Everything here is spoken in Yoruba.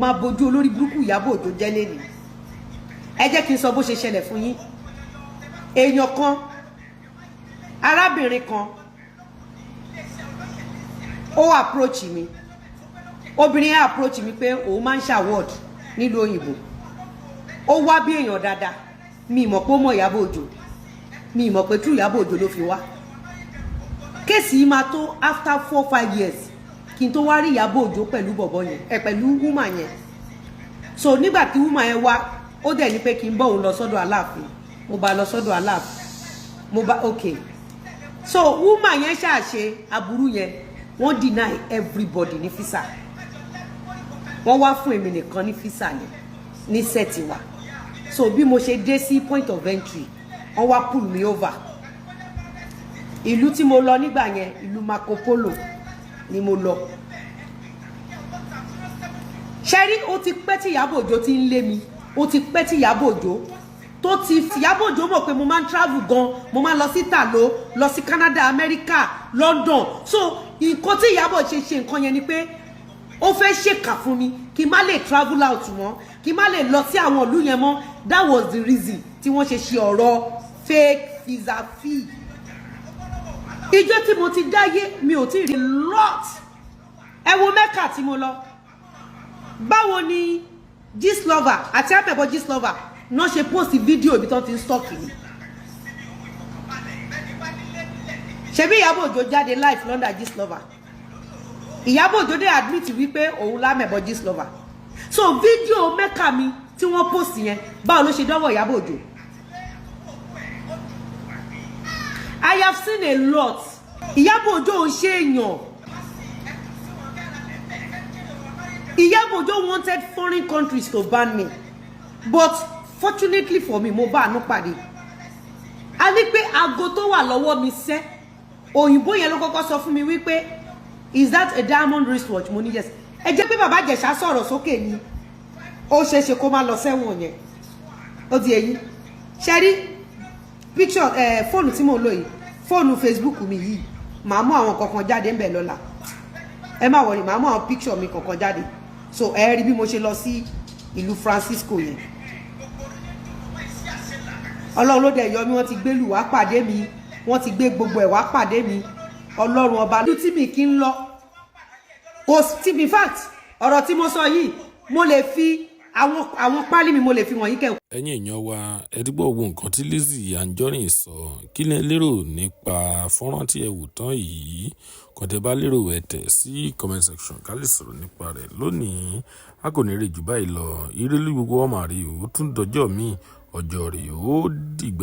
Máa bójú olórí burúkú Ìyábọ̀ Òjó jẹ́ lẹ́nìí. Ẹ jẹ́ kí n sọ bó ṣe ṣẹlẹ̀ fún yín. Èèyàn kan, arábìnrin kan, ó approach mi. Obìnrin yẹn approach mi pé òun máa ń ṣe award nílùú òyìnbó. Ó wá bí èèyàn dáadáa. Mi mọ̀ pé ó mọ̀ Ìyábọ̀ Òjó, mi mọ̀ pé tú Ìyábọ̀ Òjó ló fi wá. Case yìí máa tó after 4-5 years kí n tó wá rí Ìyábọ̀ Òjó pẹ̀lú bọ̀bọ̀ yẹn, ẹ pẹ̀lú woman yẹn. So nígbà tí woman yẹn wá, ó dẹ̀ ní pé kí n bọ́ òun lọ sọ́dọ̀ Aláàfin. Mo bá lọ sọ́dọ̀ Aláàfin, mo bá, okay. So woman yẹn ṣàṣe aburú yẹn, wọ́n deny everybody ní visa. Wọ́n wá fún èmi nìkan ní visa yẹn ní set wa. So bí mo ṣe dé sí point of entry, wọ́n wá pull me over. Ìlú tí mo lọ nígbà yẹn, ìlú Marco Polo ni mo lọ. Ṣẹ́rí, ó ti pẹ́ tí Ìyábọ̀ Òjó ti ń lé mi. Ó ti pẹ́ tí Ìyábọ̀ Òjó tó ti, Ìyábọ̀ Òjó mọ̀ pé mo máa ń travel gan. Mo máa ń lọ sí Tàló, lọ sí Canada, America, London. So nǹkan tí Ìyábọ̀ ṣe ṣe nǹkan yẹn ni pé ó fẹ́ ṣèkà fún mi kí n má lè travel out mọ́, kí n má lè lọ sí àwọn ìlú yẹn mọ́. That was the reason tí wọ́n ṣe ṣe ọ̀rọ̀ fake visa fee. Ìjọ tí mo ti dáyé, mi ò tí ì rí lot. Ẹ wo Mecca tí mo lọ. Báwo ni Gistlover àti amẹ̀bọ Gistlover náà ṣe post fídíò ibi tó ti ń stalk mi? Ṣebí Ìyábọ̀ Òjó jáde live London, Gistlover, Ìyábọ̀ Òjó dé admit wípé òun lámẹ̀bọ Gistlover. So fídíò Mecca mi tí wọ́n post yẹn, báwo ló ṣe dọ́wọ́ Ìyábọ̀ Òjó? I have seen a lot. Ìyábọ̀ Òjó ń ṣe èèyàn. Ìyábọ̀ Òjó wanted foreign countries to ban me, but fortunately for me, mo bá àánú pàdé. A ní pé aago tó wà lọ́wọ́ mi sẹ́, òyìnbó yẹn ló kọ́kọ́ sọ fún mi wípé, "Is that a diamond wristwatch?" Mo ní, "Yes." Ẹ jẹ́ pé bàbá Ìjẹ̀ṣà sọ̀rọ̀ sókè ni, ó ṣeé ṣe kó má lọ sẹ́wọ̀n yẹn. Ó di èyí. Ṣe rí picture ẹ, fóònù tí mò ń lò yìí, fóònù Facebook mi yìí, màá mú àwọn kankan jáde ńbẹ̀ lọ́la. Ẹ má worry, màá mú àwọn picture mi kankan jáde. So ẹ rí bí mo ṣe lọ sí ìlú Francisco yẹn. Ọlọ́run ló dẹ̀ yọ mí. Wọ́n ti gbé lù wá pàdé mi, wọ́n ti gbé gbogbo ẹ̀ wá pàdé mi. Ọlọ́run ọba ló tí mi kí ń lọ kò sí. In fact, ọ̀rọ̀ tí mo sọ yìí, mo lè fi àwọn pálí mi, mo lè fi wọ̀nyí kẹ́. Ẹ̀yin èèyàn wa, ẹ ti gbọ́ gbogbo nǹkan tí Lizzy Anjorin sọ. Kí lẹ lérò nípa fọ́nrán tí ẹ wò tán yìí? Kàn tẹ́ bá lérò, ẹ tẹ̀ sí comment section ká lè sọ̀rọ̀ nípa rẹ̀ lónìí. A kò ní rí jù báyìí lọ. Ire ló gbogbo wọn máa rí. Ó tún dọjọ́ míì, ọjọ́ rẹ̀ ó dìgbà.